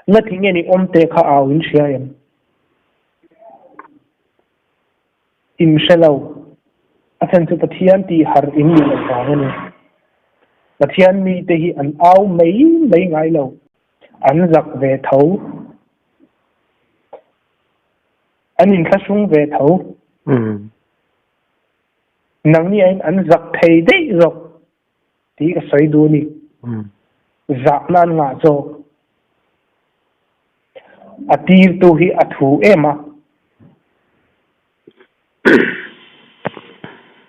Ngati nge ni awmte kha au in hria em? In hre lo. A chhan chu Pathian tih harh in nih loh vang a ni. Pathian mite hi an au mai mai ngai lo. An zak ve tho. An inthlahrung ve tho. Nangni aiin an zak thei daih zawk tih ka sawi duh a ni. Zahna an ngah zawk. A tirtu hi a thu em a.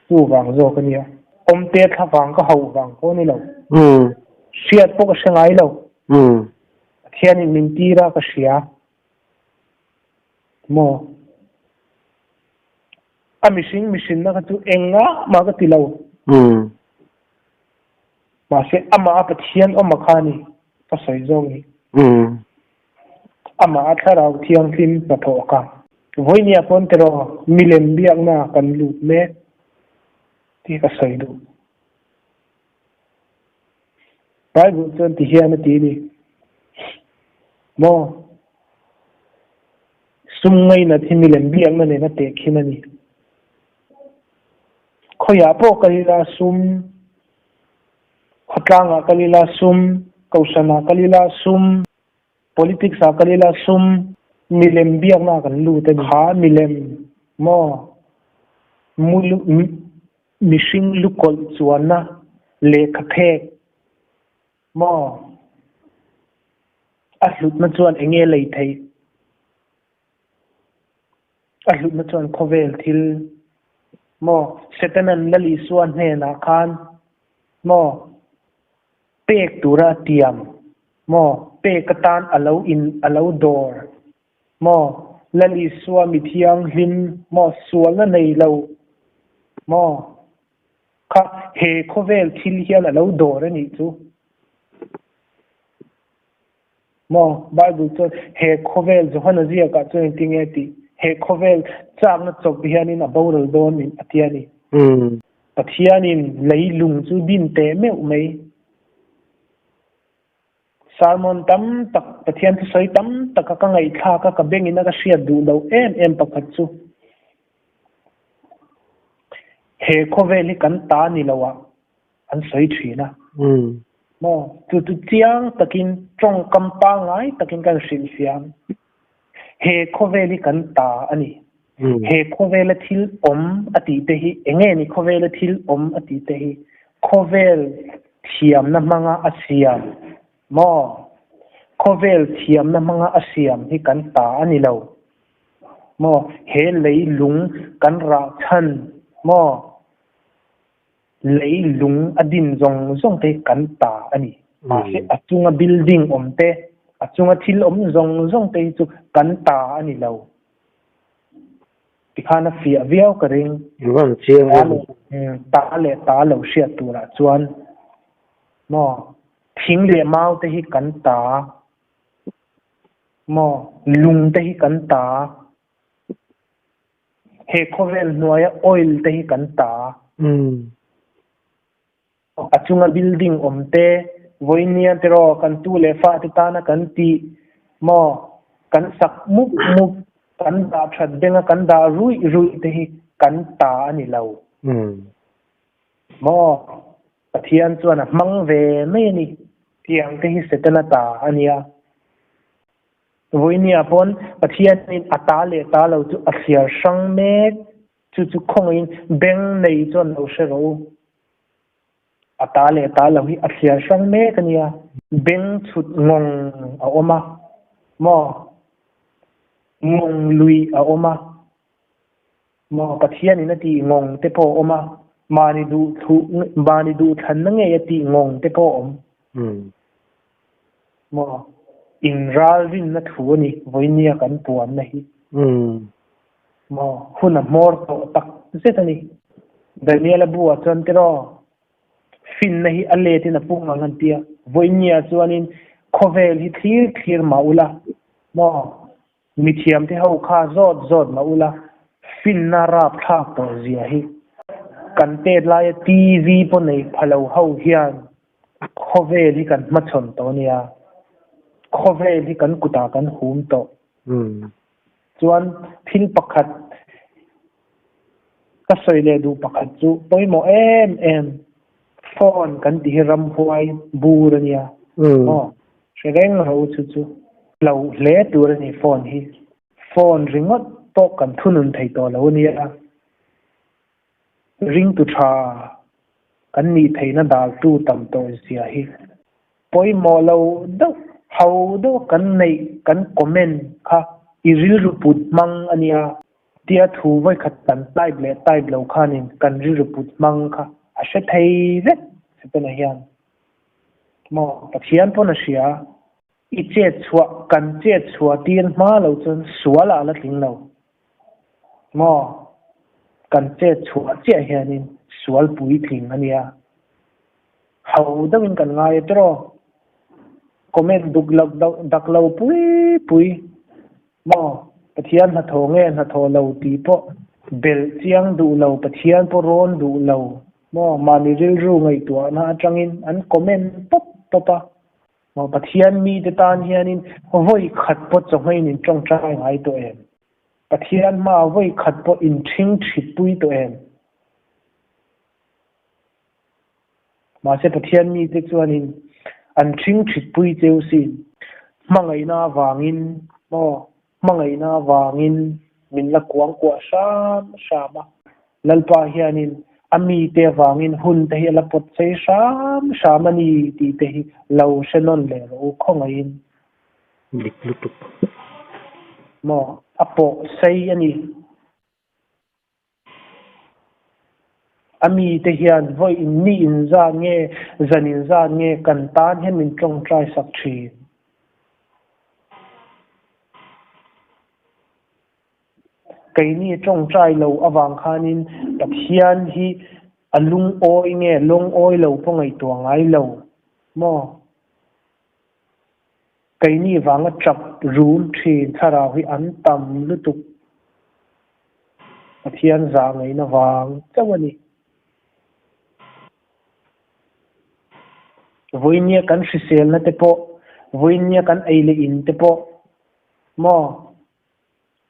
Chuvang zawk a nia. Awmte thla vang ka hauh vang pawh a ni lo. Hriat pawh ka hre ngai lo. Pathianin min tir a ka hria. Maw? A mihring mihrinna kha chu engah mah ka ti lo. Mahse amah a Pathian awm a kha a ni ka sawi zawk ni. Amah a Thlarau Thianghlim hnathawh kha. Vawinia pawn tiraw milem biakna kan lut mek tih ka sawi duh. Bible chuan ti hian a ti a ni. Maw? Sum ngainat hi milem biakna nen a tehkhin a ni. Khawiah pawh kal ila sum, khawtlangah kal ila sum, kohhranah kal ila sum, politics ah kal ila sum, milem biakna kan lut a ni. Kha milem maw? Mihring lukawlh chuanna lehkha phek maw? A hlutna chuan eng nge lei theih? A hlutna chuan khawvel thil maw? Setanan Lal Isua hnenah khan maw pek tura a tiam maw? Pek atan a lo in a lo dawr maw? Lal Isua mi thianghlim maw? Sualna nei lo maw? Kha he khawvel thil hian a lo dawr a nih chu. Maw? Bible chuan he khawvel Johana ziakah chuan engtin nge tih? He khawvel chakna chawp hianin a boral dawn in a ti a ni. Pathianin leilung chu din teh meuh mai. Sermon tam tak, Pathian thusawi tam taka ka ngaihthlak a, ka bengin a ka hriat duh loh em em pakhat chu he khawvel hi kan ta ni lo ah an sawi thin a. Maw? Chu chu chiang takin tawngkam pangngai takin kan hrilhfiah ang. He khawvel hi kan ta a ni. He khawvela thil awm a tih te hi eng nge ni khawvela thil awm a tih te hi khawvel thiamna hmanga a siam maw? Khawvel thiamna hmanga a siam hi kan ta a ni lo maw? He leilung kan rah chhan maw? Leilung a din zawng zawng te hi kan ta a ni. Mahse a chunga building awm te, a chunga thil awm zawng zawng te hi chu kan ta a ni lo. Tikhan a fiah viau ka ring. Rawn chiang em? Ta leh ta lo hriat turah chuan maw thing leh mau te hi kan ta maw lung te hi kan ta he khawvel hnuaia oil te hi kan ta. A chunga building awm te, vawinia te rawh kan tu leh fa te tana kan tih maw, kan sak mup mup, kan dah that benga kan dah ruih ruih te hi kan ta a ni lo maw? Pathian chuan a hmang ve mai a ni. Tiang te hi Setana ta a nia. Vawinia pawn Pathianin a ta leh ta lo chu a thliar hrang mek. Chu chu khawngaihin beng nei chuan lo hre rawh u. A ta leh ta lo hi a thliar hrang mek a nia. Beng chhut ngawng a awm a maw? Ngawng lui a awm a maw? Pathianin a tih ngawng te pawh a awm a, mahni duh thluh mahni duh thlanna ngei a tih ngawng te pawh a awm maw? Inralrinna thu a ni vawinia kan puanna hi. Maw? Hun a hmawr tawh tak zet a ni. Daniel-a buah chuan tiraw, finna hi a letin a pung ang an ti a. Vawinia chuanin khawvel hi thlir thlir mah ula, maw? Mithiamte ho kha zawt zawt mah ula, Finna rapthlak tawh zia hi kan tet laia TV pawh nei pha lo ho hian khawvel hi kan hmachhawn tawh a nia. Khawvel hi kan kutah kan hum tawh. Chuan thil pakhat ka sawi leh duh pakhat chu pawimawh em em phone kan tih hi ramhuai bur a nia. Aw hre reng rawh u chu chu hloh hle tur a ni phone hi. Phone ringawt pawh kan thunun thei tawh lo a nia. Ringtu tha kan nih theihna daltu tam tawh zia hi pawimawh lo deuh ho deuh kan neih kan comment kha i rilru put hmang a nia. Tia thu vawikhat kan type leh type lo khanin kan rilru put hmang kha a hre thei vek Setana hian. Maw Pathian pawn a hria. I chet chhuah kan chet chhuah tir hma lo chuan sual ah la tling lo. Maw? Kan chet chhuah chiah hianin sual puitling a nia. Ho deuhin kan ngai a tiraw? Comment duk lo dak lo pui pui. Maw? Pathian hnathawh nge hnathawh lo tih pawh belh chiang duh lo, Pathian pawh rawn duh lo. Maw? Mahni rilru ngaihtuahna atangin an comment pawp pawp a. Maw Pathian mite tan hianin vawi khat pawh chawhmeiin in tawngtai ngai tawh em? Pathian hmaah vawi khat pawh in ṭhing ṭhitpui tawh em? Mahse Pathian mite chuanin an ṭhing ṭhitpui cheu sin. Hmangaihna avangin maw hmangaihna avangin min la kuangkuah hram hram a. Lalpa hianin a mite avangin hun te hi a la pawt chei hram hram a ni tih te hi lo hre nawn leh rawh u khawngaihin. Dik lutuk. Maw a pawh sei a ni. A mite hian vawi in ni in zat nge zan in zat nge kan tan hian min tawngtai sak thin. Keini tawngtai lo avang khanin Pathian hi a lungawi nge lungawi lo pawh ngaihtuah ngai lo maw? Keini vanga tap rum thin thlarau hi an tam lutuk. Pathian zah ngaihna vang chauh a ni. Vawinia kan hriselna te pawh, vawinia kan ei leh in te pawh maw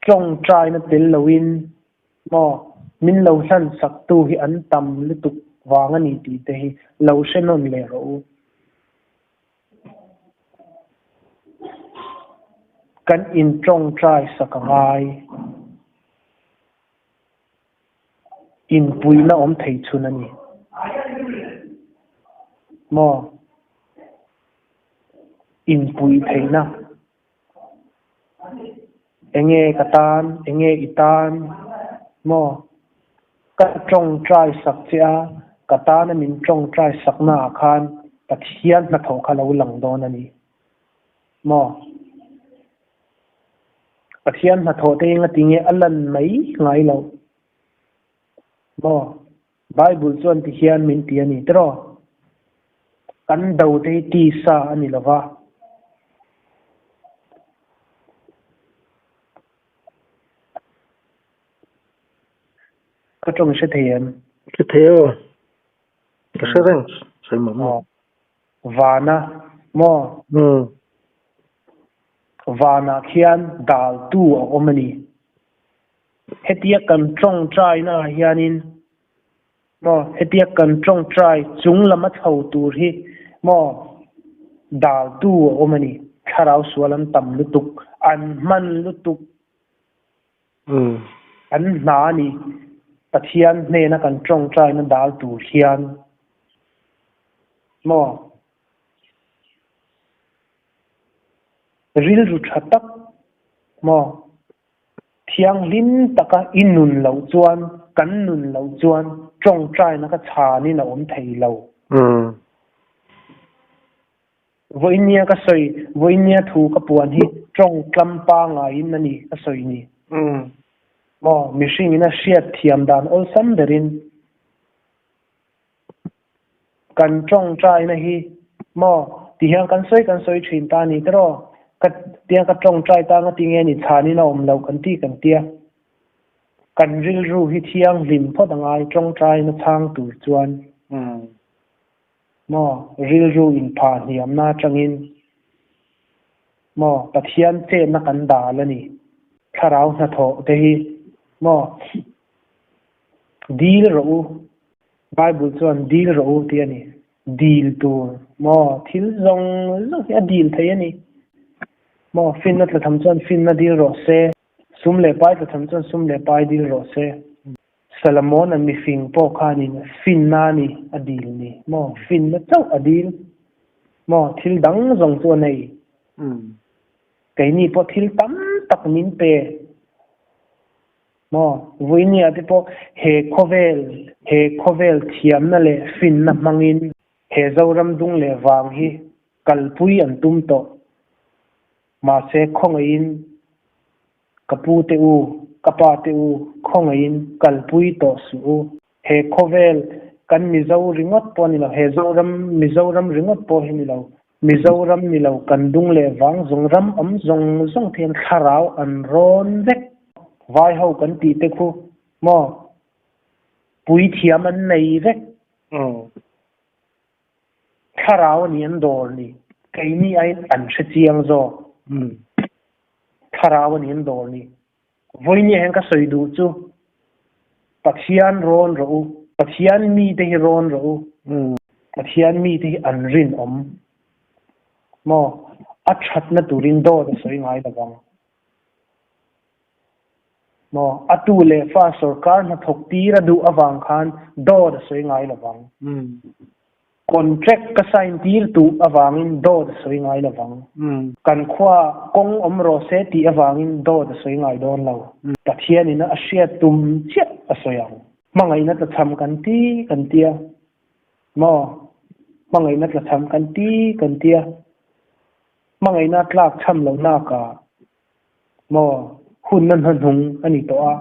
tawngtaina tel loin maw min lo hlansak tu hi an tam lutuk vang a ni tih te hi lo hre nawn leh rawh u. Kan intawngtai sak a ngai. Inpuihna awm thei chhun a ni. Maw? Inpuih theihna. Enge ka tan, enge i tan? Maw? Ka tawngtai sak che a, ka tana min tawngtai sakna ah khan Pathian hnathawh kha lo lang dawn a ni. Maw? Pathian hnathawh te enga tinge a lan mai ngai loh? Maw? Bible chuan ti hian min ti a ni tiraw? Kan do te hi tisa a ni lova. Ka tawng i hre thei em? Hre thei aw. Ka hre reng sawi mawh mawh. Vana maw? Vanah khian daltu a awm a ni. Hetia kan tawngtaina ah hianin maw hetia kan tawngtai chung lam a chho tur hi maw daltu a awm a ni. Thlarau sual an tam lutuk, an hman lutuk. An hna a ni. Pathian hnena kan tawngtaina dal tur hian maw rilru tha tak maw Thianghlim taka i nun loh chuan, kan nun loh chuan tawngtaina ka chhanin a awm thei lo. Vawinia ka sawi, vawinia thu ka puan hi tawngtlam pangaiin a ni ka sawi ni. Maw, mihringin a hriat thiam dan awlsam berin kan tawngtaina hi maw ti hian kan sawi kan sawi thin ta a ni tiraw? Ka tia ka tawngtai tang a ti nge ni chhanin a awm loh kan ti kan tia. Kan rilru hi thianghlim phawt a ngai tawngtaina chhang tur chuan. Maw rilru inphah hniamna atangin maw Pathian chetna kan dal a ni. Thlarau hnathawh te hi maw dil rawh u. Bible chuan dil rawh u tih a ni. Dil tur maw thil zawng zawng hi a dil thei a ni. Maw finna tla tham chuan finna dil rawh se. Sum leh pai tla tham chuan sum leh pai dil rawh se. Solomon-a mifing pawh khanin finna a ni a dil ni maw? Finna chauh a dil maw? Thil dang zawng chu a nei. Keini pawh thil tam tak min pe maw? Vawinia te pawh he khawvel, he khawvel thiamna leh finna hmangin he Zoram dung leh vang hi kalpui an tum tawh. Mahse khawngaihin ka pu te u, ka pa te u, khawngaihin kalpui tawh suh u. He khawvel kan Mizo ringawt pawh a ni lo, he Zoram, Mizoram ringawt pawh hi ni lo, Mizoram ni lo kan dung leh vang zawng ram awm zawng zawng te hian thlarau an rawn vek. Vai ho kan tih te khu maw puithiam an nei vek. Thlarau a ni an dawr ni. Keini aiin an hre chiang zawk. Thlarau a ni an dawr ni. Vawinia hian ka sawi duh chu Pathian rawn rawh u. Pathian mite hi rawn rawh u. Pathian mite hi an rinawm. Maw? A thatna turin dawt a sawi ngai lo vang. Maw? A tu leh fa sorkar hnathawk tir a duh avang khan dawt a sawi ngai lo vang. Contract ka sign tir tuh avangin dawt a sawi ngai lo vang. Kan khua kawng awm rawh se tih avangin dawt a sawi ngai dawn lo. Pathianin a hriat tum chiah a sawi ang. Hmangaihna tlachham kan ti kan tia. Maw? Hmangaihna tlachham kan ti kan tia. Hmangaihna tlak chham loh nakah maw hunna hnahnung a ni tawh a,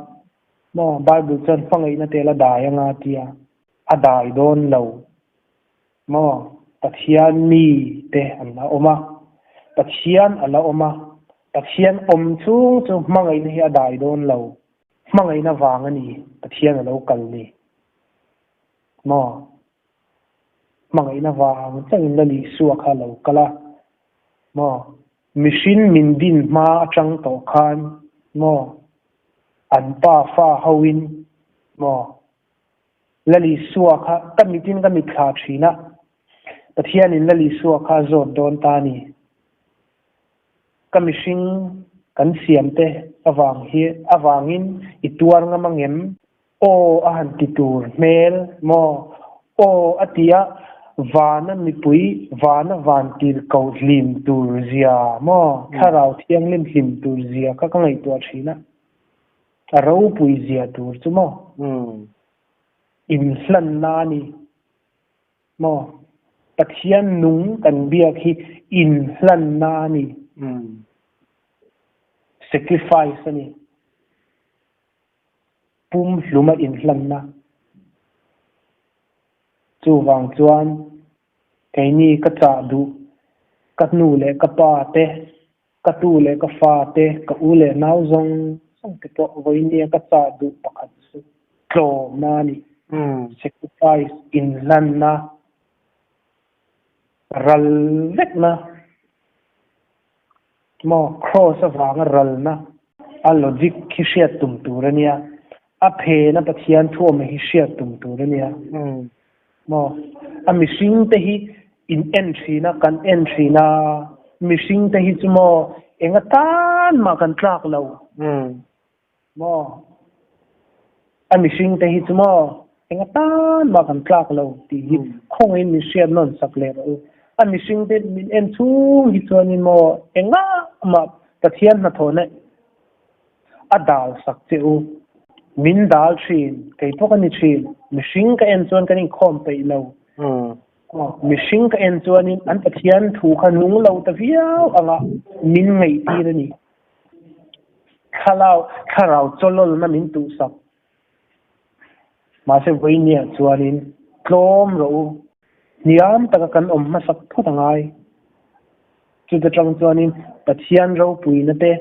maw Bible chuan hmangaihna te la dai anga tia a dai dawn lo maw Pathian mi te an la awm a, Pathian a la awm a, Pathian awm chhung chu hmangaihna hi a dai dawn lo, hmangaihna vang a ni Pathian a lo kal ni maw. Hmangaihna vang chauhin Lal Isua kha a lo kal a, maw? Mihring min din hma atang tawh khan, maw? An pa fa hoin, maw? Lal Isua kha ka mitin ka mitthla thin a, Pathianin Lal Isua kha a zawt dawn ta a ni. Ka mihring kan siamte avang hi avangin i tuar ngam angem? Aw a han ti tur hmel maw? Aw a ti a, vana mipui vana van tir ko hlim tur zia maw? Thlarau thianghlim hlim tur zia kha ka ngaihtuah thin a, a ropui zia tur chu maw? Inhlanna a ni maw? Pathian nung kan biak hi inhlanna a ni, sacrifice a ni. Pum hlum a inhlanna. Chuvang chuan keini ka chah duh, ka nu leh ka pa te, ka tu leh ka fa te, ka u leh nau zawng zawng te pawh vawinia ka chah duh pakhat chu tlawmna a ni. Sacrifice, inhlanna, ral vekna. Maw Kraws avanga ralna a logic hi hriat tum tur a nia, a phena Pathian thuawma hi hriat tum tur a nia. Maw a mihring te hi in en thin a, kan en thin a, mihring te hi chu maw eng atan mah kan tlak lo. Maw a mihring te hi chu maw eng atan mah kan tlak lo tih hi khawngaihin min hriat nawn sak leh rawh u. A mihring te min en chhung hi chuanin maw engah mah Pathian hnathawhna a dal sak che u. Min dal thin, kei pawh ka ni thin, mihring ka en chuan kan inkhawm peih lo. Mihring ka en chuanin an Pathian thu kha nung lo ta viau anga min ngaihtir a ni. Thlarau thlarau chawlawlna min tuhsak. Mahse vawinia chuanin tlawm rawh u. Hniam taka kan awm hmasak phawt a ngai. Chuta tang chuanin Pathian ropuina te,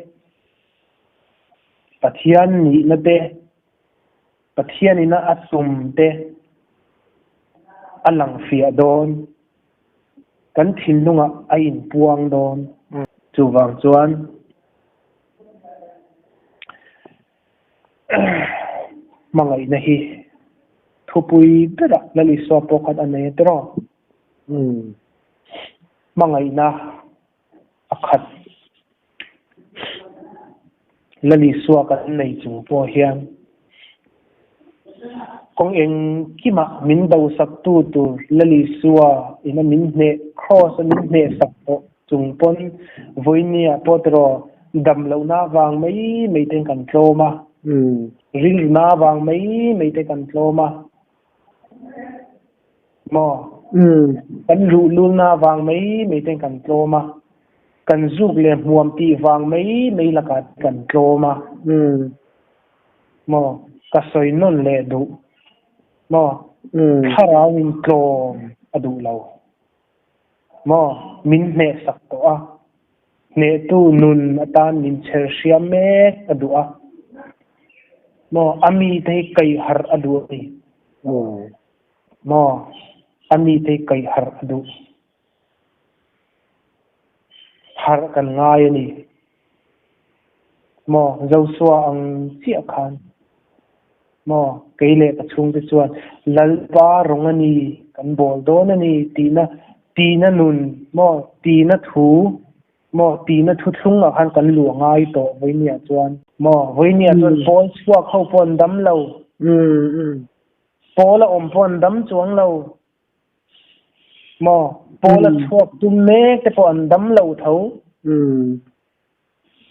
Pathian nihna te. Pathianina a tum te a lang fiah dawn. Kan thinlungah a inpuang dawn. Chuvang chuan hmangaihna hi thupui berah Lal Isua pawh khan a nei a tiraw? Hmangaihna a khat. Lal Isua kan nei chung pawh hian kawng engkimah min dosaktu tur Lal Isua ina min hneh, Kraws a min hnehsak tawh chung pawn vawinia pawh tiraw dam lohna avang mai mai te kan tlawm a, rilruna avang mai mai te kan tlawm a. Maw? Kan luhlulna avang mai mai ten kan tlawm a, kan zuk leh hmuam tih vang mai mai lakah kan tlawm a. Maw? Ka sawi nawn leh duh. Maw? Thlarau in tlawm a duh lo. Maw? Min hnehsak tawh a. Hnehtu nun atan min chher hriam mek a duh a. Maw? A mite hi kaihharh a duh a ni. Maw? A mite hi kaihharh a duh. Harh kan ngai a ni. Maw? Joshua ang chiah khan. Maw? Kei leh ka chhungte chuan Lalpa rawng a ni, kan bawl dawn a ni tihna, tihna nun, maw? Tihna thu, maw? Tihna thuthlung ah khan kan luh a ngai tawh vawinia chuan. Maw? Vawinia chuan pawl chhuak ho pawh an dam lo. Pawl a awm pawh an dam chuang lo. Maw? Pawl a chhuak tum mek te pawh an dam lo tho.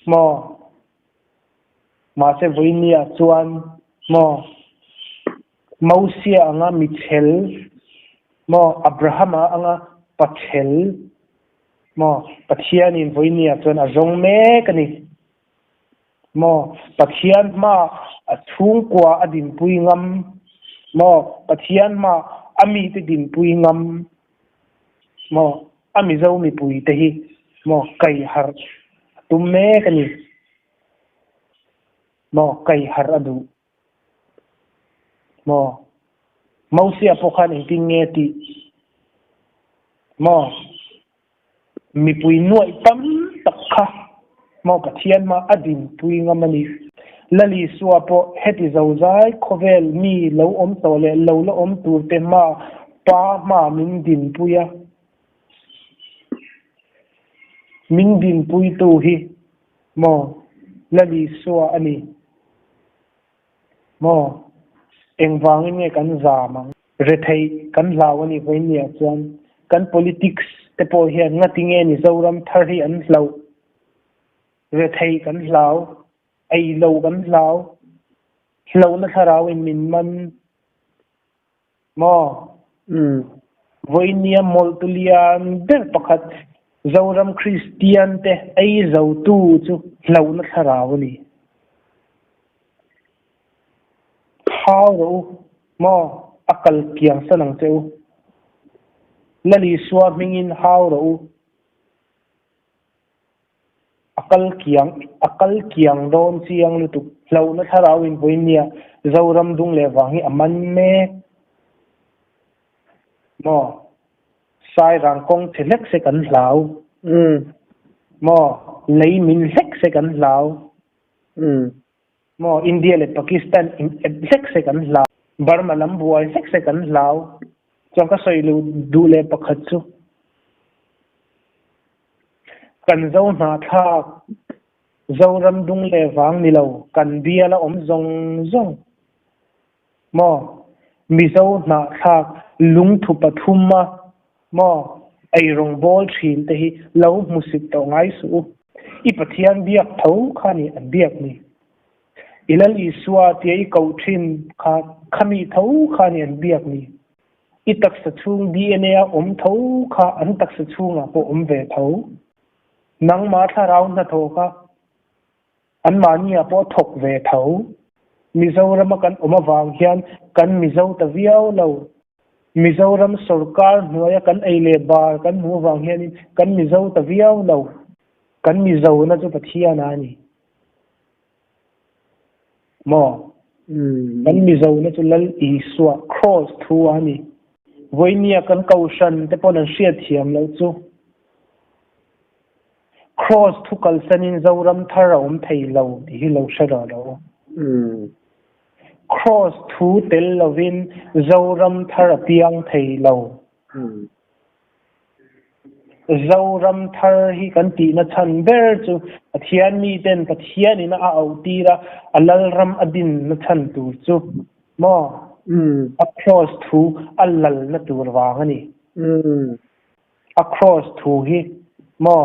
Maw? Mahse vawinia chuan maw? Mosia anga michel, maw? Abrahama anga pachel, maw? Pathianin vawinia chuan a zawng mek a ni. Maw? Pathian hma a chhungkua a dinpui ngam? Maw? Pathian hma a mite dinpui ngam? Maw? A Mizo mipuite hi maw kaiharh a tum mek a ni. Maw? Kaiharh a duh. Maw? Mosia pawh khan engtin nge tih? Maw? Mipui nuaih tam tak kha maw Pathian hma a dinpui ngam a ni. Lal Isua pawh heti zozai khawvel mi lo awm tawh leh lo la awm turte hma Pa hma min dinpui a. Min dinpuitu hi maw Lal Isua a ni. Maw engvangin nge kan zam ang? Retheih kan hlau a nih vawinia chuan kan politics te pawh hian ngati nge ni Zoram thar hi an hlauh? Retheih kan hlau, ei lo kan hlau, hlauhna thlarau in min man maw? Vawinia mawlhtu lian ber pakhat Zoram Kristian te ei zotu chu hlauhna thlarau a ni. Hau rawh u, maw a kal kiang san ang che u. Lal Isua hmingin hau rawh u. A kal kiang, a kal kiang dawn chiang lutuk. Hlauhna thlarau in vawinia Zoram dung leh vang hi a man mek. Maw Sairang kawng chhe hlek se kan hlau. Maw lei min hlek se kan hlau. Maw India leh Pakistan in ep hlek se kan hlau. Burma lam buai hlek se kan hlau. Chuan ka sawi lo duh leh pakhat chu kan zo hnahthlak Zoram dung leh vang ni lo kan bial a awm zawng zawng. Maw Mizo hnahthlak lungthu pathum a maw eirawng bawl thin te hi lo hmusit tawh ngai suh u. I Pathian biak tho kha ni an biak ni. I Lal Isua tia i koh thin kha khami tho kha ni an biak ni. I taksa chhung DNA a awm tho kha an taksa chhungah pawh awm ve tho. Nangmah thlarau hnathawh kha Anmahni ah pawh thawk ve tho. Mizoram a kan awm avang hian kan Mizo ta viau lo. Mizoram sorkar hnuaia kan ei leh bar kan hmuh avang hianin kan Mizo ta viau lo. Kan Mizona chu Pathian a ni. Maw? Kan Mizona chu Lal Isua Kraws thu a ni. Vawinia kan kohhran te pawn an hriatthiam loh chu Kraws thu kalsanin Zoram thar a awm thei lo tih hi lo hre rawh lo. Kraws thu tel lovin Zoram thar a piang thei lo. Zoram thar hi kan tihna chhan ber chu Pathian miten Pathianin a auh tir a, a lalram a dinna chhan tur chu maw? A kraws thu a lalna tur vang a ni. A kraws thu hi maw?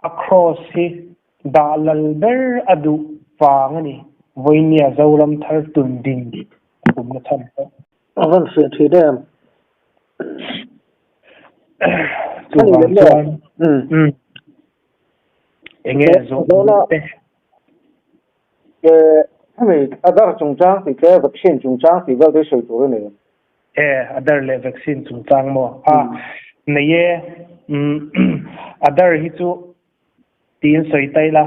A kraws hi dah lal ber a duh vang a ni. Vawinia Zoram thar tun din a tumna chhan pawh. A van hriat thin em? Chuvang chuan enge zawhna te? Hemi Aadhaar chungchang tih te vaccine chungchang tih vel te hi sawi tur a nei em? E, Aadhaar leh vaccine chungchang maw? A, nei e. Aadhaar hi chu tiin sawi ta ila,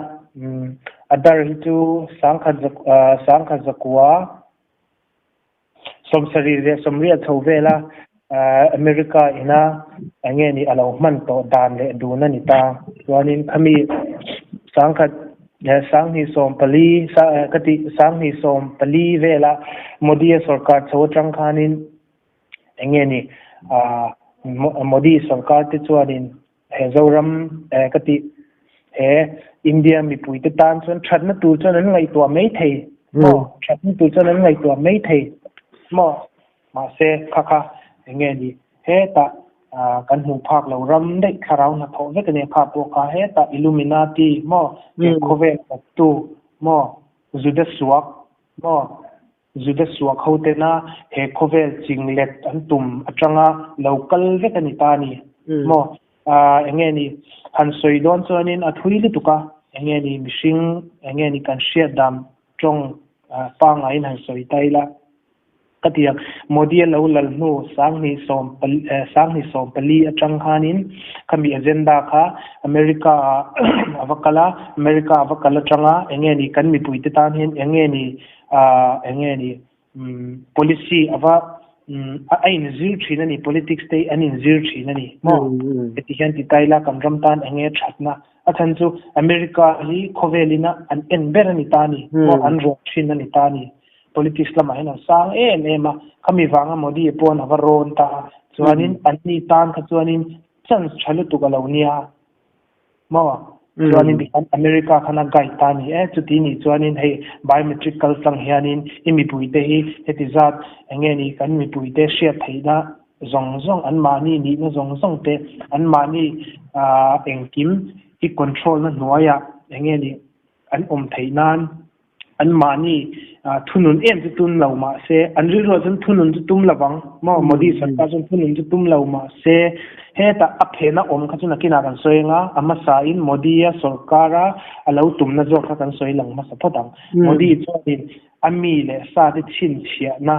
Aadhaar hi chu sangkhat sangkhat zakua Sawmsarih leh sawmriat chho vela America ina eng nge ni a lo hman tawh dan leh dun a ni ta. Chuanin khami sangkhat sanghnih sawm pali ka tih sanghnih sawm pali vela Modi-a sorkar chho atang khanin eng nge ni Modi sorkar te chuanin he Zoram ka tih he India mipui te tan chuan thatna tur chuan an ngaihtuah mai thei maw thatna tur chuan an ngaihtuah mai thei maw mahse kha kha enge ni hetah kan hmuh phak lo ram daih thlarau hnathawh vek ania kha pawh kha hetah Illuminati maw he khawvel tu maw Juda suak maw Juda suak ho tena he khawvel chinglet an tum atanga lo kal vek a ni ta a ni maw? Enge ni han sawi dawn chuanin a thui lutuk a, enge ni mihring enge ni kan hriat dan tawng pangaiin han sawi ta ila ka ti ang. Modi a lo lal hnu sanghnih sawm sanghnih sawm pali atang khanin khami agenda kha America ah a va kal a, America a va kal atanga enge ni kan mipuite tan hian enge ni ah eng nge ni umm policy ava umm a in zir thin a ni politics te hi an in zir thin a ni maw heti hian ti ta ila kan ram tan eng nge thatna a chhan chu America hi khawvel ina an en ber a ni ta a ni maw an rawk thin a ni ta a ni politics lamah hian an sang em em a khami vanga Modi paw'n ava rawn ta a chuanin an ni tan kha chuanin chance tha lutuk a lo nia. Maw? Chuanin tikhan America khan a guide ta a ni e. Chuti nih chuanin hei biometric kal tlang hianin i mipuite hi heti zat eng nge ni kan mipuite hriat theihna zawng zawng anmahni nihna zawng zawng te anmahni engkim i control na hnuaiah eng nge ni an awm theih nan anmahni thunun em chu tum lo mah se an rilruah chuan thunun chu tum lovang maw Modi sarkar chuan thunun chu tum lo mah se heta a phena awm kha chu nakinah kan sawi anga a hmasain Modi-a sarkara a lo tumna zawk kha kan sawi lang hmasa phawt ang. Modi chuanin a mi leh sa te chhinchhiahna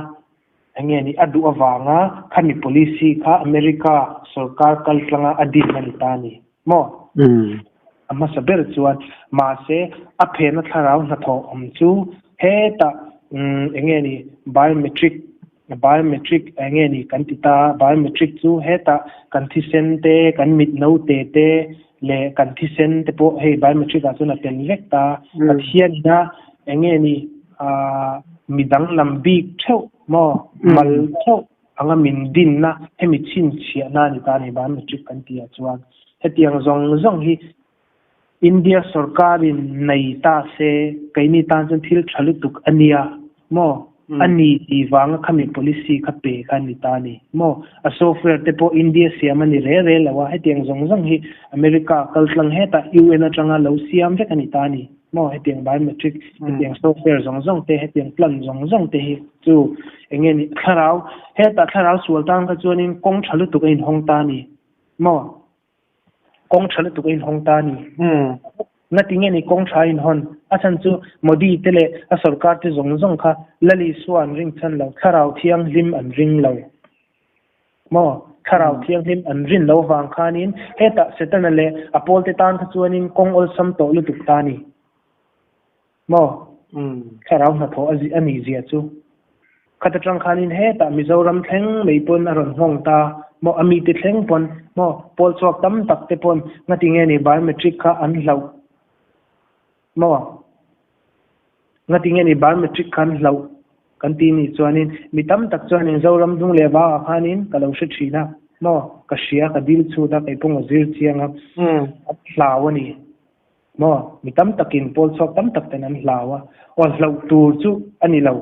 enge ni a duh avanga khami policy kha America sarkar kaltlanga a din a ni ta a ni maw? A hmasa ber chuan mahse a phena thlarau hnathawh awm chu hetah enge ni biometric biometric enge ni kan ti ta biometric chu hetah kan thisen te kan mit note te leh kan thisen te pawh hei biometric ah chuan a tel vek ta Pathian ina enge ni ah midang lam bik theuh maw mal theuh anga min dinna hemi chhinchhiahna a ni ta a ni biometric kan tih ah chuan hetiang zawng zawng hi India sorkarin nei ta se keini tan chuan thil tha lutuk a nia maw a ni tih vanga khami policy kha pe kha a ni ta a ni maw a software te pawh India siam a ni re re lo a hetiang zawng zawng hi America kaltlang hetah UN atanga lo siam vek a ni ta a ni. Maw hetiang biometric hetiang software zawng zawng te hetiang plan zawng zawng te hi chu eng nge ni thlarau hetah thlarau sual tan kha chuanin kawng tha lutuk a inhawng ta a ni maw kawng tha lutuk a inhawng ta a ni ngati nge ni kawng tha a inhawn a chhan chu Modi te leh a sorkar te zawng zawng kha Lal Isua an ring chhan lo thlarau thianghlim an ring lo. Maw? Thlarau Thianghlim an rin lo vang khanin hetah Setana leh a pawlte tan kha chuanin kawng awlsam tawh lutuk ta a ni. Maw? Thlarau hnathawh a nih zia chu. Khat atang khanin hetah Mizoram thleng mai pawn a rawn nghawng ta maw, a mite thleng pawn maw, pawl chhuak tam tak te pawn ngatinge ni biometric kha an hlauh maw? Ngatinge ni biometric kha an hlauh kan ti nih chuanin mi tam tak chuanin Zoram dung leh vangah khanin ka lo hre thin a maw, ka hria ka dil chhut a, kei pawh ka zir chiang a, a hlau a ni. Maw? Mi tam takin, pawl chhuak tam tak ten an hlau a. Aw, hlauh tur chu a ni lo.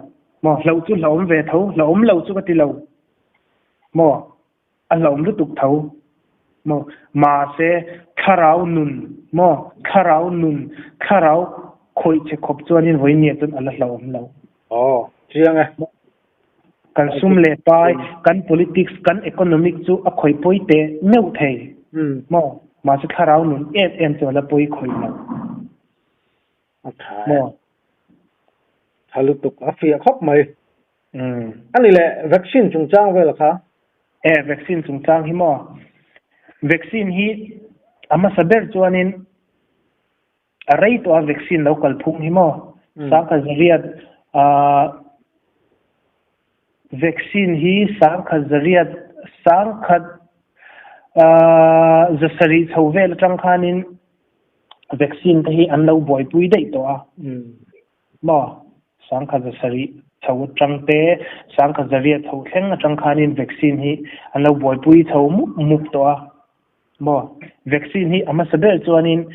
Maw? Hlauh chu hlauhawm ve tho, hlauhawm lo chu ka ti lo. Maw? A hlauhawm lutuk tho. Maw? Mahse, thlarau nun, maw? Thlarau nun, thlarau khawih che khawp chuanin vawinia chuan a la hlauhawm lo. Aw, chiang e. Kan sum leh pai, kan politics, kan economic chu a khawih pawi teh meuh thei maw? Mahse thlarau nun em em chu a la pawi khawih lo maw? Tha lutuk, a fiah khawp mai. A ni leh, vaccine chungchang vel kha? E, vaccine chungchang hi maw? Vaccine hi a hmasa ber chuanin A rei tawh a vaccine lo kal phung hi maw? Sangkhat zariat ah vaccine hi sangkhat zariat sangkhat ah zasarih chho vel atang khanin vaccine te hi an lo buaipui daih tawh a maw? Sangkhat zasarih chho atang te sangkhat zariat chho thleng atang khanin vaccine hi an lo buaipui chho mup mup tawh a. Maw? Vaccine hi a hmasa ber chuanin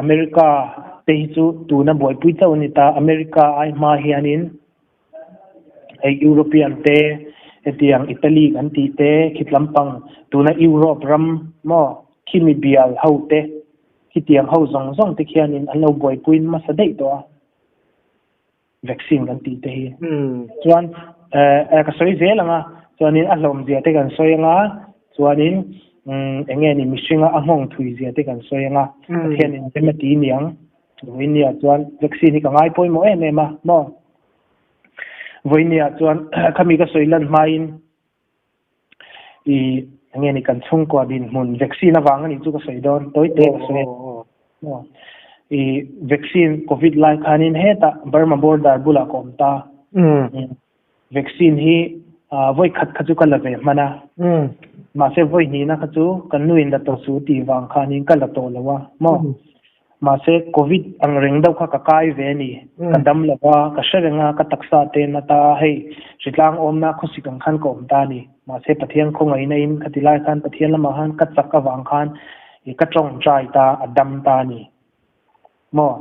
America te hi chu tuna buaipui chauh a ni ta. America ai hma hianin hei European te hetiang Italy kan tih te khit lampang tuna Europe ram maw khimi bial ho te khitiang ho zawng zawng te khianin an lo buaipui hmasa daih tawh a. Vaccine kan tih te hi. Chuan ka sawi zel ang a, chuanin a hlawm zia te kan sawi ang a, chuanin eng nge ni mihringa a nghawng thui zia te kan sawi ang a, Pathian in rem a ti niang. Vawinia chuan vaccine hi ka ngai pawimawh em em a maw. Vawinia chuan khami ka sawi lan hmain i eng nge ni kan chhungkua dinhmun vaccine avang a nih chu ka sawi dawn tawi te ka sawi a i vaccine covid lai khanin hetah Burma border bulah ka awm ta vaccine hi vawi khat kha chu ka la ve hman a mahse vawi hnihna kha chu kan nu in la tawh su tih vang khanin ka la tawh lo a maw Mahse, Covid ang reng deuh kha ka kai ve a ni. Ka dam lo va, ka hre reng a, ka taksa te na ta, hei, hritlang awmna khawsik ang khan ka awm ta a ni. Mahse, Pathian khawngaihna in khati lai khan Pathian lamah khan ka chak avang khan i ka tawngtai ta, a dam ta a ni. Maw?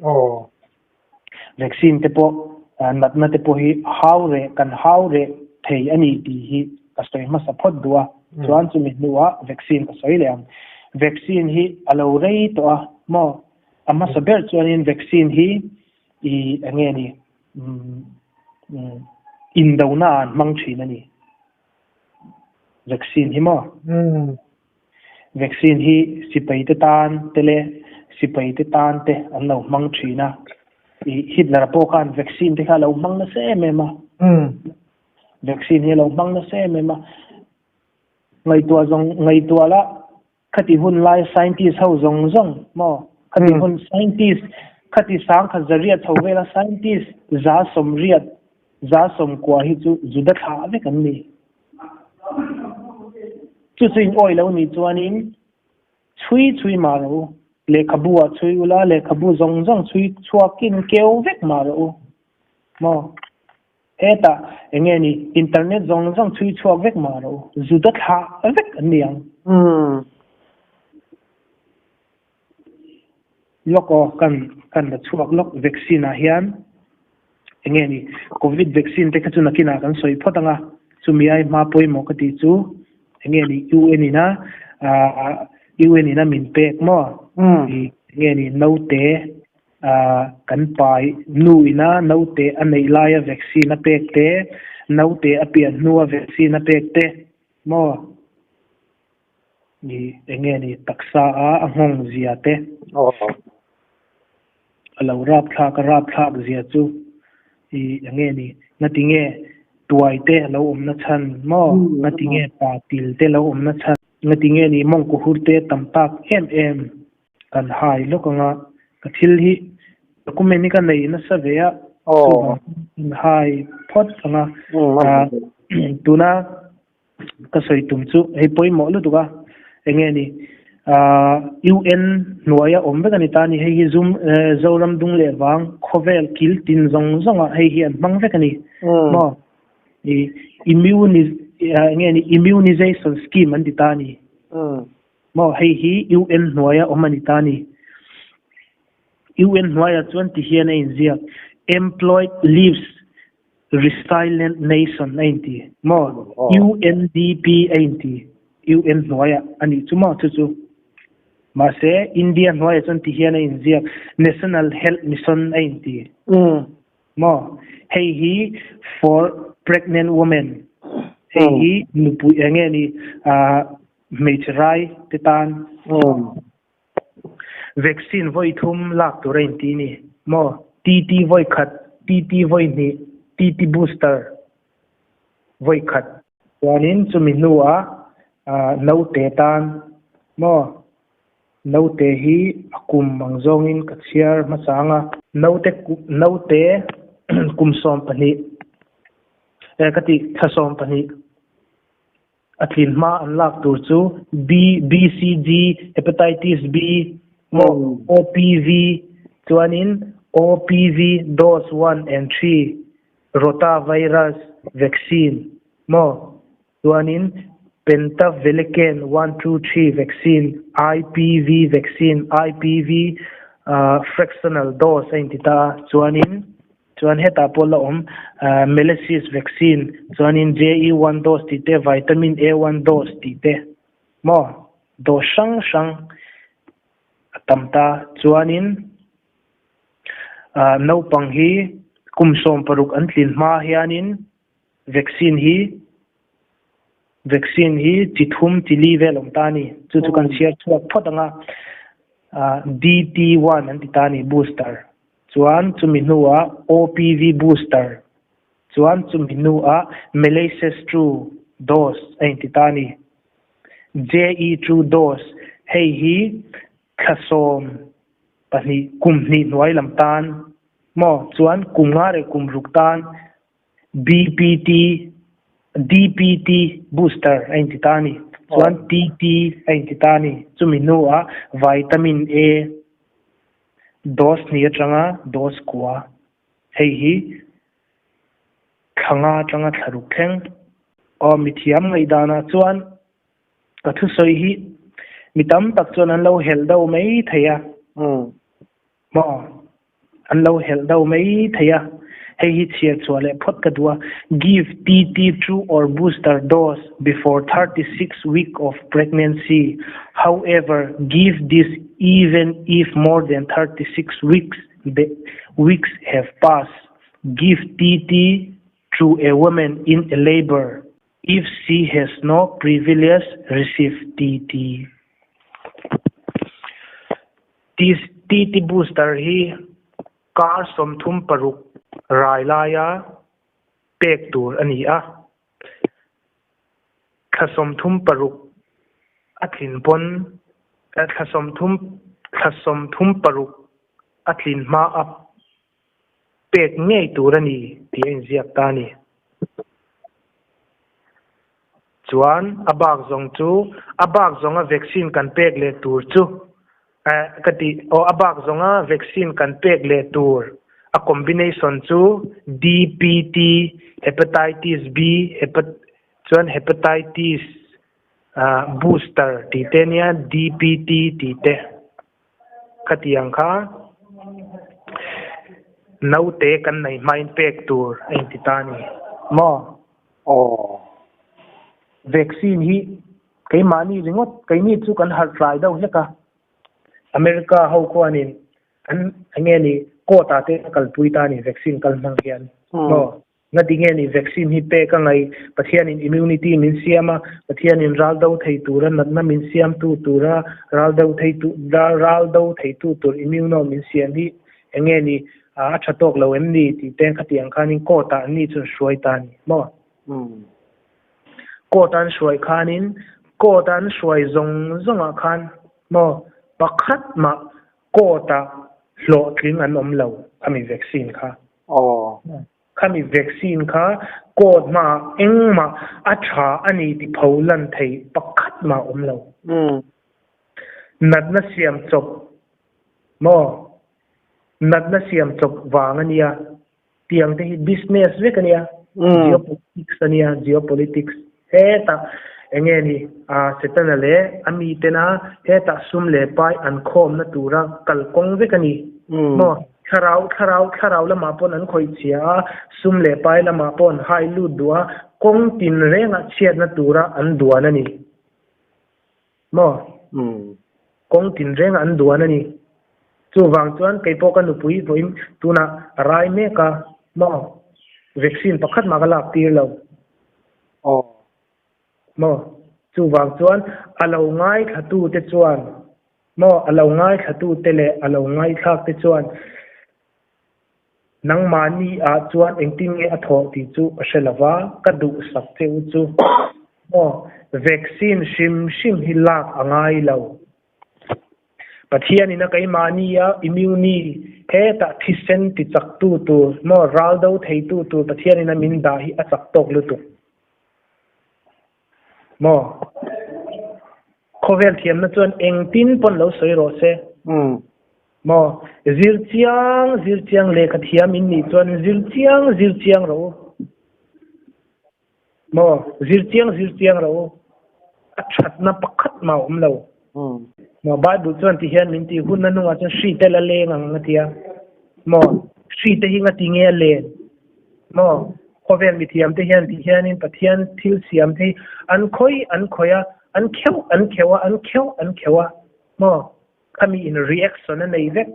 Aw. Vaccine te pawh, natna te pawh hi hau reh, kan hau reh thei a ni tih hi ka sawi hmasa phawt duh a. Chuan chumi hnuah vaccine ka sawi leh ang. Vaccine hi a lo rei tawh a maw? A hmasa ber chuanin vaccine hi i eng nge ni indona ah an hmang thin a ni. Vaccine hi maw? Vaccine hi sipai te tan te leh sipai te tan te an lo hmang thin a. I Hitler pawh khan vaccine te kha a lo hmang nasa em em a. Vaccine hi a lo hmang nasa em em a. Ngaihtuah zawng ngaihtuah la khati hun lai scientist ho zawng zawng maw khati hun scientist khati sang khat zariat chho vela scientist za sawmriat za sawmkua hi chu Juda thlah vek an ni. Chu chu in awi lo nih chuanin chhui chhui mah rawh u. Lehkhabu ah chhui ula, lehkhabu zawng zawng chhui chhuakin keu vek mah rawh u. Maw? Hetah eng nge ni internet zawng zawng chhui chhuak vek mah rawh u. Zuda thlah vek an ni ang. Lawk aw, kan kan la chhuak lawk vaccine ah hian eng nge ni covid vaccine te kha chu nakinah kan sawi phawt ang a, chumi ai hma pawimawh ka tih chu eng nge ni UN ina ah UN ina min pek maw eng nge ni naute ah kan pai nu ina naute a neih laia vaccine a pek te naute a pian hnua vaccine a pek te maw. Ni eng nge ni taksa a a nghawng zia te a lo rap thlak a rap thlak zia chu i eng nge ni ngati nge tuai te a lo awm na chhan maw ngati nge pa til te lo awm na chhan ngati nge ni mawngkaw hur te tam tak em em kan hai lawk anga ka thil hi. Document hi ka nei nasa ve a, chuvang in hai phawt ang a. Tuna ka sawi tum chu hei pawimawh lutuk a, eng nge ni UN hnuaia awm vek a ni ta a ni. Hei hi zum Zoram dung leh vang khawvel kil tin zawng zawngah hei hi an hmang vek a ni maw? Eng nge ni immunization scheme an ti ta a ni maw? Hei hi UN hnuaia awm a ni ta a ni. UN hnuaiah chuan ti hian a inziak, Employed Lives Resilient Nation a inti maw? UNDP a inti UN hnuaiah a nih chu maw chu chu. Mahse, India hnuaiah chuan ti hian a inziak, National Health Mission a inti maw? Hei hi for pregnant women, hei hi nupui eng nge ni hmeichhe rai te tan. Vaccine vawi thum lak tur a inti ni maw? TT vawi khat, TT vawi hnih, TT booster vawi khat. Chuanin chumi hnuah naute tan maw? Naute hi a kum ang zawngin ka chhiar hmasa ang a. Naute naute kum 12 ka ti thla 12. A tlin hma an lak tur chu B, BCG, Hepatitis B, maw OPV, chuanin OPV dose 1 and 3, Rotavirus vaccine, maw chuanin Pentavalent 1, 2, 3 vaccine, IPV vaccine, IPV fractional dose a inti ta a, chuanin Chuan hetah pawh la awm Measles vaccine chuanin JE one dose tih te, Vitamin A one dose tih te maw dose hrang hrang a tam ta. Chuanin naupang hi kum 16 an tlin hma hianin vaccine hi vaccine hi chi thum chi li vel awm ta a ni. Chu chu kan chhiar chhuak phawt ang a, DT one an ti ta a ni booster. Chuan chumi hnuah OPV booster, chuan chumi hnuah Measles two dose a inti ta a ni. JE two dose, hei hi thla 12 kum hnih hnuai lam tan maw, chuan kum nga leh kum ruk tan BPT, DPT booster a inti ta a ni. Chuan TT a inti ta a ni. Chumi hnuah vitamin A Dose hnih atanga dose kua, hei hi thla nga atanga thla ruk thleng. Aw mithiam ngaihdanah chuan ka thusawi hi mi tam tak chuan an lo helh deuh mai thei a. Maw? An lo helh deuh mai thei a. Hei hi chhiar chhuah leh phawt ka duh a. Give TT two or booster dose before 36 week of pregnancy. However, give this even if more than 36 weeks weeks have passed. Give TT to a woman in a labor if she has no previous received TT. TT booster hi Kar 36 rai laia pek tur a ni a, thla 36 a tlin pawn thla 30 thla 36 a tlin hma a pek ngei tur a ni tih a inziak ta a ni. Chuan a bak zawng chu a bak zawnga vaccine kan pek leh tur chu eh ka ti aw a bak zawnga vaccine kan pek leh tur a combination chu DPT hepatitis B hepat chuan hepatitis ah booster tih te nia DPT tih te khatiang kha naute kan nei hmain pek tur a inti ta a ni maw? Aw. Vaccine hi keimahni ringawt, keini chu kan harh tlai deuh hlek a. America ho khuanin an eng nge ni court ah te a kalpui ta a ni vaccine kal hmang hian. Maw? Ngati nge ni vaccine hi pek a ngaih, Pathianin immunity min siam a, Pathianin ral do thei tura natna min siamtu tura ral do thei tu ral do theitu tur immuno min siam hi eng nge ni a tha tawk lo em ni tih te khatiang khanin court ah an ni chuan hruai ta a ni maw? Court an hruai khanin court an hruai zawng zawngah khan maw pakhat mah court ah Hlawhtling an awm lo khami vaccine kha. Aw. Khami vaccine kha court hmaah engmah a tha a ni ti pho lan thei pakhat mah awm lo. Natna siam chawp maw? Natna siam chawp vang a nia. Tiang te hi business vek a nia. Geopolitics a nia, geopolitics. Hetah enge ni a Setana leh a mitena hetah sum leh pai an khawmna tura kalkawng vek a ni. Maw? Thlarau, thlarau, thlarau lamah pawn an khawih chhia a, sum leh pai lamah pawh an hai lut duh a, kawng tin rengah chhiatna tura an duan a ni. Maw? Kawng tin rengah an duan a ni. Chuvang chuan kei pawh ka nupui vawiin tunah a rai mek a, maw? Vaccine pakhat mah ka lak tir lo. Aw. Maw? Chuvang chuan a lo ngaithlatute chuan maw? A lo ngaithlatute leh a lo ngaihthlakte chuan Nangmahni ah chuan engtin nge a thawh tih chu ka hre lo va, ka duhsak che u chu. Maw, vaccine hrim hrim hi lak a ngai lo. Pathian in a keimahni a immune hetah thisen ti chak tu tur, maw, ral do thei tu tur Pathian in a min dah hi a chak tawk lutuk. Maw? Khawvel thiamna chuan engtin pawn lo sawi rawh se. Maw? Zir chiang zir chiang lehkha thiam in nih chuan zir chiang zir chiang rawh u. Maw? Zir chiang zir chiang rawh u. A thatna pakhat mah a awm lo. Maw? Bible chuan ti hian min ti hun a hnungah chuan hri te la leng ang a ti a. Maw? Hri te hi ngati nge a len? Maw? Khawvel mithiam te hian ti hianin Pathian thil siam te hi an khawih an khawih a, an kheuh an kheuh a, an kheuh an kheuh a. Maw? Khami in reaction a nei vek.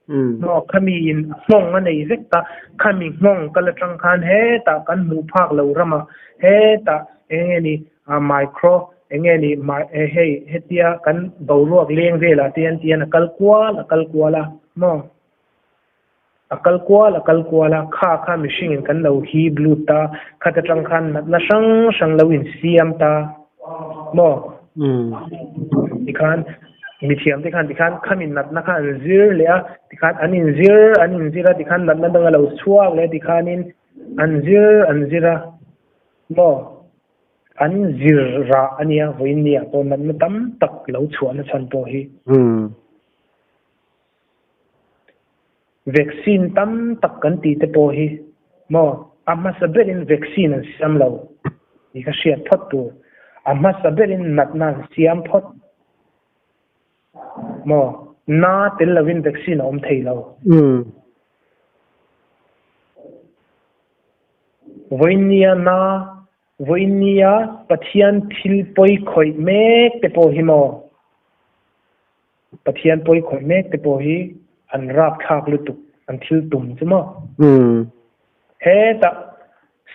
Maw? Khami in nghawng a nei vek ta. Khami nghawng kal atang khan hetah kan hmuh phak lo ramah hetah eng nge ni micro eng nge ni hei hetia kan boruak leng velah te hian ti hian a kal kual a kal kual a. Maw? A kal kual a kal kual a, kha kha mihringin kan lo hip lut ta, khat atang khan natna hrang hrang lo insiam ta maw? Tikhan mithiam te khan tikhan khami natna kha an zir leh a, tikhan an inzir an inzir a, tikhan natna dang a lo chhuak leh a tikhanin an zir an zir a maw? An zir rah a nia vawiin ni ah pawh natna tam tak lo chhuahna chhan pawh hi. Vaccine tam tak kan tih te pawh hi maw a hmasa berin vaccine an siam lo tih ka hriat phawt tur. A hmasa berin natna an siam phawt maw na tel lovin vaccine a awm thei lo. Vawinia na vawinia Pathian thil pawi khawih mek te pawh hi maw Pathian pawi khawih mek te pawh hi an rapthlak lutuk an thil tum chu maw? Hetah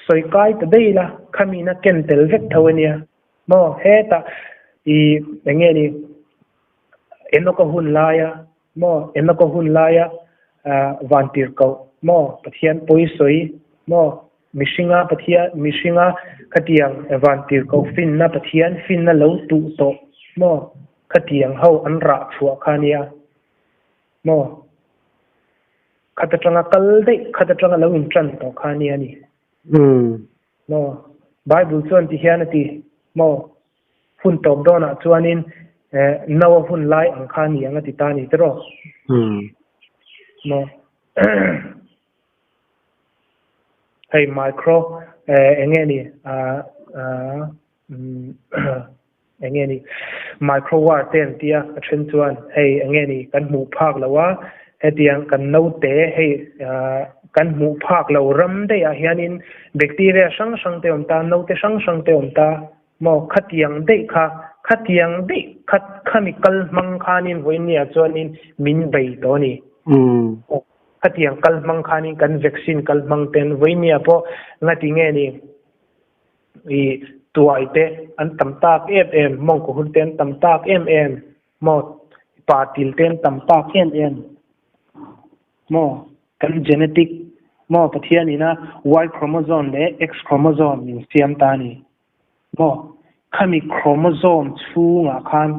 sawi kai ta daih ila khamina ken tel vek tho ania maw? Hetah i eng nge ni Enoka hun laia maw? Enoka hun laia vantirhkoh maw? Pathian pawi sawi maw? Mihringa Pathian mihringa khatiang vantirhkoh finna Pathian finna lo tuh tawh maw? Khatiang ho an rah chhuah kha nia maw? Khat atanga kal daih, khat atanga lo intan tawh kha nia ni maw? Bible chuan ti hian a ti maw? Hun tawp dawnah chuanin Noah hun lai ang kha ni ang a ti ta ni tiraw? Maw? Hei micro eng nge ni eng nge ni micro war te an tia a then chuan hei eng nge ni kan hmuh phak lo a hetiang kan naute hei kan hmuh phak lo ram daih ah hianin bacteria hrang hrang te awm ta naute hrang hrang te awm ta maw khatiang daih kha khatiang daih kha khami kal hmang khanin vawiin ni ah chuanin min bei tawh a ni. Khatiang kal hmang khanin kan vaccine kal hmang ten vawinia pawh ngati nge ni i tuai te an tam tak em em mawngkaw hun te an tam tak em em maw pa til te an tam tak em em maw kan genetic maw Pathian ina Y chromosome leh X chromosome min siam ta a ni maw khami chromosome chhungah khan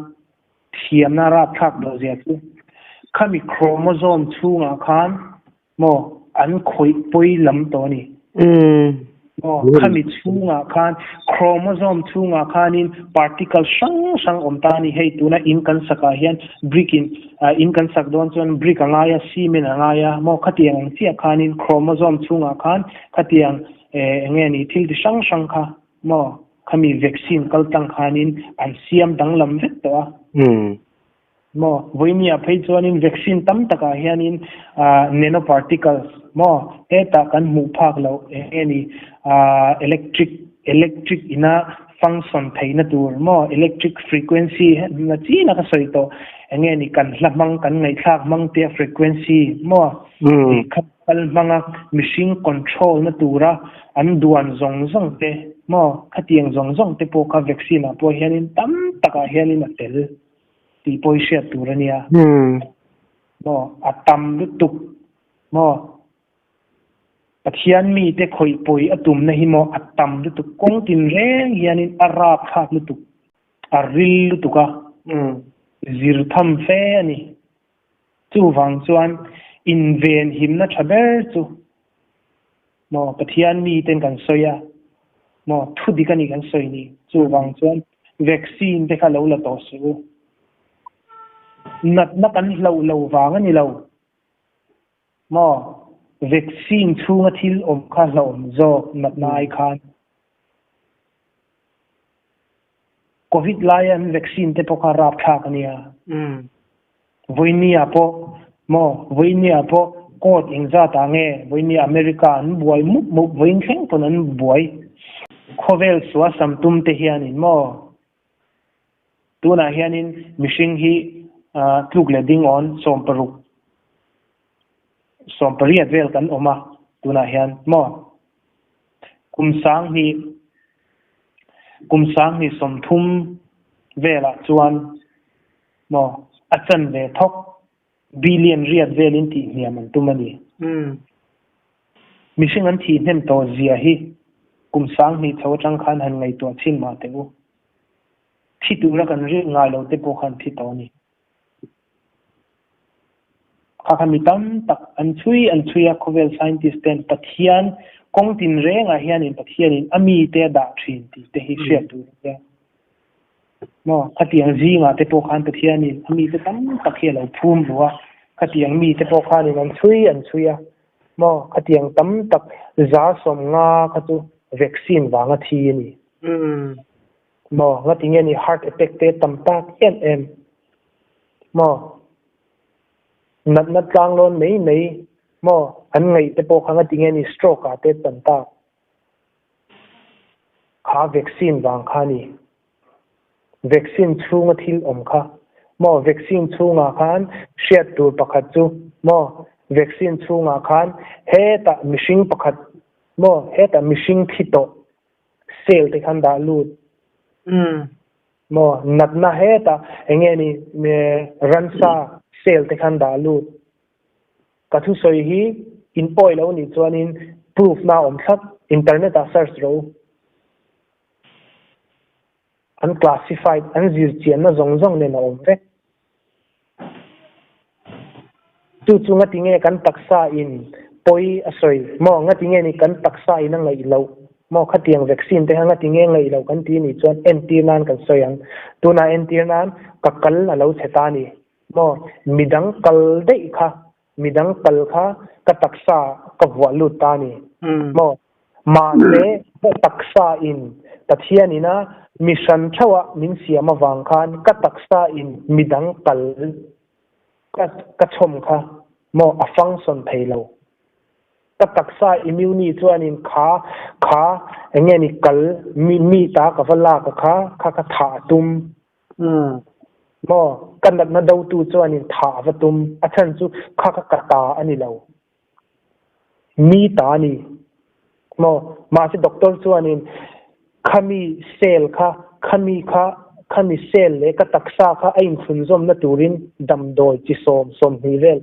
thiamna rapthlak loh zia chu. Khami chromosome chhungah khan maw an khawih pawi lam tawh a ni. Maw khami chhungah khan chromosome chhungah khanin particle hrang hrang awm ta a ni. Hei tuna in kan sakah hian brick in in kan sak dawn chuan brick a ngai a, cement a ngai a, maw khatiang ang chiah khanin chromosome chhungah khan khatiang eng nge ni thil ti hrang hrang kha maw khami vaccine kal tlang khanin an siam danglam vek tawh a. Maw, vawinia phei chuanin vaccine tam takah hianin nanoparticles maw hetah kan hmuh phak loh eng nge ni electric electric ina function theihna tur maw electric frequency na chin a ka sawi tawh eng nge ni kan hla hmang kan ngaihthlak hmang tia frequency maw kha kal hmanga mihring control na tura an duan zawng zawng te maw khatiang zawng zawng te pawh kha vaccine ah pawh hianin tam takah hianin a tel. Tih pawh i hriat tur a nia. Maw, a tam lutuk maw? Pathian mite khawih pawi a tumna hi maw a tam lutuk kawng tin reng hianin a rap thlak lutuk, a ril lutuk a, zir tham fe a ni. Chuvang chuan inven himna tha ber chu maw Pathian miten kan sawi a, maw thu dik a ni kan sawi ni. Chuvang chuan vaccine te kha lo la tawh suh u. Natna kan hlauh lo vang a ni lo. Maw vaccine chhunga thil awm kha hlauhawm zawk natna ai khan. Covid laia an vaccine te pawh kha rapthlak a nia. Vawinia pawh maw vawinia pawh court engzat ah nge vawinia America an buai mup mup vawiin thleng pawn an buai khawvel sual sam tum te hianin maw tunah hianin mihring hi tluk leh ding awn 16 18 vel kan awm a tunah hian maw kum 10,000 kum 2030 velah chuan Maw? A chan ve thawk. Billion riat velin tih hniam an tum a ni. Mihring an thih hnem tawh zia hi kum 2000 chho atang khan han ngaihtuah chhin mah teh u. Thi tura kan rilh ngai lo te pawh khan thi tawh a ni. Kha kha mi tam tak an chhui an chhui a khawvel scientist ten Pathian kawng tin rengah hianin Pathianin a mite a dah thin tih te hi hriat tur a nia. Maw, khatiang zingah te pawh khan Pathianin a mite tam tak hi a lo phum ru a, khatiang mite pawh khanin an chhui an chhui a, maw, khatiang tam tak 150 kha chu vaccine vanga thi a ni. Maw, ngatinge ni heart attack te tam tak em em, maw, natna tlanglawn mai mai, maw, an ngaih te pawh kha ngatinge ni stroke ah te chan tak. Kha vaccine vang kha ni. Vaccine chhunga thil awm kha. Maw vaccine chhungah khan hriat tur pakhat chu maw vaccine chhungah khan hetah mihring pakhat maw hetah mihring thi tawh cell te khan dah lut maw natna hetah eng nge ni ransa cell te khan dah lut. Ka thusawi hi in pawi lo nih chuanin proof na awm thlap, internet ah search rawh u. An classified, an zir chianna zawng zawng nen a awm vek. Chu chu ngati nge kan taksa in pawi a sawi maw? Ngati nge ni kan taksa in a ngaih loh maw? Khatiang vaccine te kha ngati nge ngaih loh kan ti nih chuan entir nan kan sawi ang. Tunah entir nan ka kal a lo chhe ta ni. Maw, midang kal daih kha, midang kal kha ka taksa ka vuah lut ta a ni. Maw, mahse ka taksa in Pathian ina mi hran theuh a min siam avang khan ka taksa in midang kal ka ka chhawm kha maw a function thei lo. Ka taksa immune chuanin kha kha eng nge ni kal mi mi ta ka va lak a kha kha ka thah a tum. Maw, ka natna dotu chuanin thah a va tum, a chhan chu kha kha ka ta a ni lo. Mi ta a ni. Maw, mahse doctor chuanin khami cell kha, khami kha, khami cell leh ka taksa kha a inchhunzawmna turin damdawi chi sawm 20 vel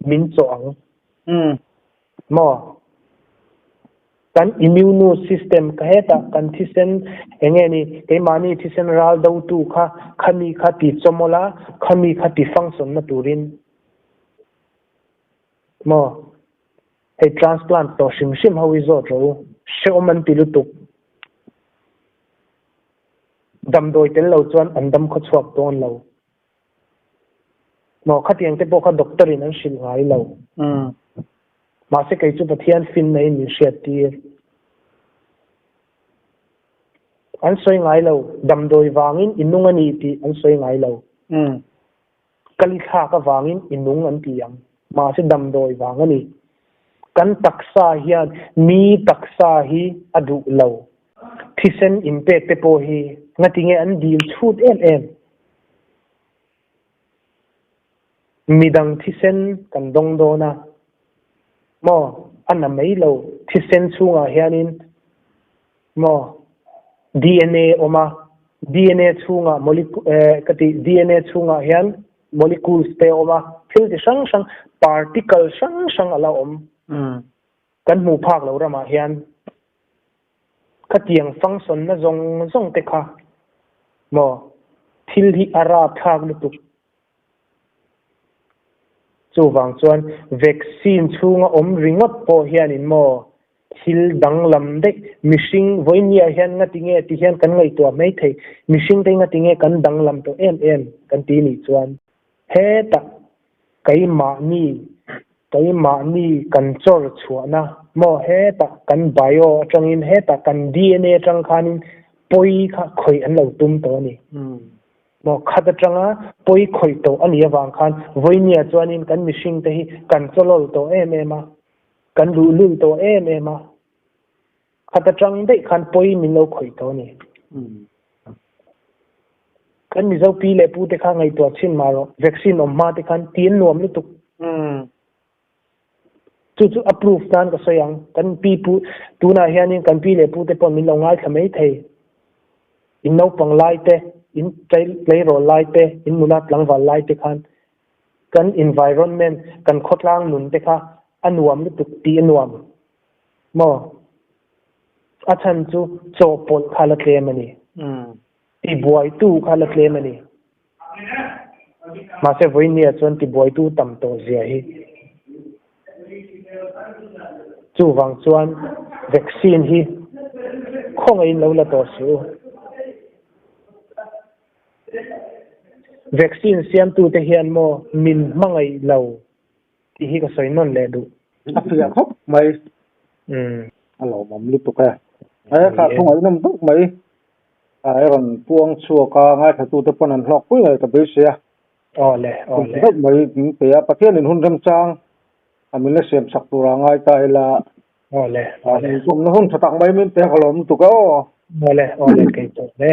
min chawh ang. Maw? Kan immune system ka hetah kan thisen eng nge ni keimahni thisen ral dotu kha khami kha ti chawmawla khami kha ti function na turin. Maw? Hei transplant tawh hrim hrim ho hi zawt rawh u. Hrehawm an ti lutuk. Damdawi tel lo chuan an dam khawchhuak dawn lo. Maw? Khatiang te pawh kha doctor in an hrilh ngai lo. Mahse kei chu Pathian finna in min hriat tir. An sawi ngai lo. Damdawi vangin i nung a ni tih an sawi ngai lo. Kal i thlak avangin i nung an ti ang. Mahse damdawi vang a ni. Kan taksa hian mi taksa hi a duh lo. Thisen inpek te pawh hi ngatinge an dil chhut em em. Midang thisen kan dawng dawn a. Maw? A na mai lo. Thisen chhungah hianin maw DNA awm a, DNA chhungah eh ka ti DNA chhungah hian molecules te a awm a, thil ti hrang hrang particle hrang hrang a la awm. Kan hmuh phak lo ramah hian khatiang function na zawng zawng te kha maw thil hi a rapthlak lutuk. Chuvang chuan vaccine chhunga awm ringawt pawh hianin maw thil danglam daih mihring vawinia hian ngatinge ti hian kan ngaihtuah mai thei, mihring te ngatinge kan danglam tawh em em kan ti nih chuan hetah keimahni keimahni kan chawr chhuahna maw hetah kan bio atangin hetah kan DNA atang khanin pawi kha khawih an lo tum tawh a ni. Maw khat atanga pawi khawih tawh a nih avang khan vawinia chuanin kan mihring te hi kan chawlawl tawh em em a, kan luhlul tawh em em a, khat atang daih khan pawi min lo khawih tawh a ni. Kan Mizo pi leh pu te kha ngaihtuah chhin mah rawh, vaccine awm hma te khan ti an nuam lutuk. Chu chu a proof nan ka sawi ang. Kan pi pu tunah hianin kan pi leh pu te pawh min lo ngaithla mai thei. In naupang lai te, in tleirawl lai te, in nula tlangval lai te khan kan environment, kan khawtlang nun te kha a nuam lutuk tih a nuam maw? A chhan chu chawhpawlh kha la tlem a ni. Tibuaitu kha la tlem a ni. Mahse vawinia chuan tibuaitu tam tawh zia hi. Chuvang chuan vaccine hi khawngaihin lo la tawh suh u. Vaccine siamtute hian maw min hmangaih lo tih hi ka sawi nawn leh duh. A fiah khawp mai. A lawmawm lutuk e. He kha thu ngaihnawm deuh mai. A rawn puang chhuak a, ngaithlatute pawn an hlawk pui ngei ka beisei a. Aw le, aw le. Deuh mai min pe a, Pathianin hun remchang a min la siam chak tura ngai ta ila. Aw le, aw le. Inpawmna hun tha tak mai min pe a, ka lawm lutuk e aw. Aw le, aw le, kei pawh le.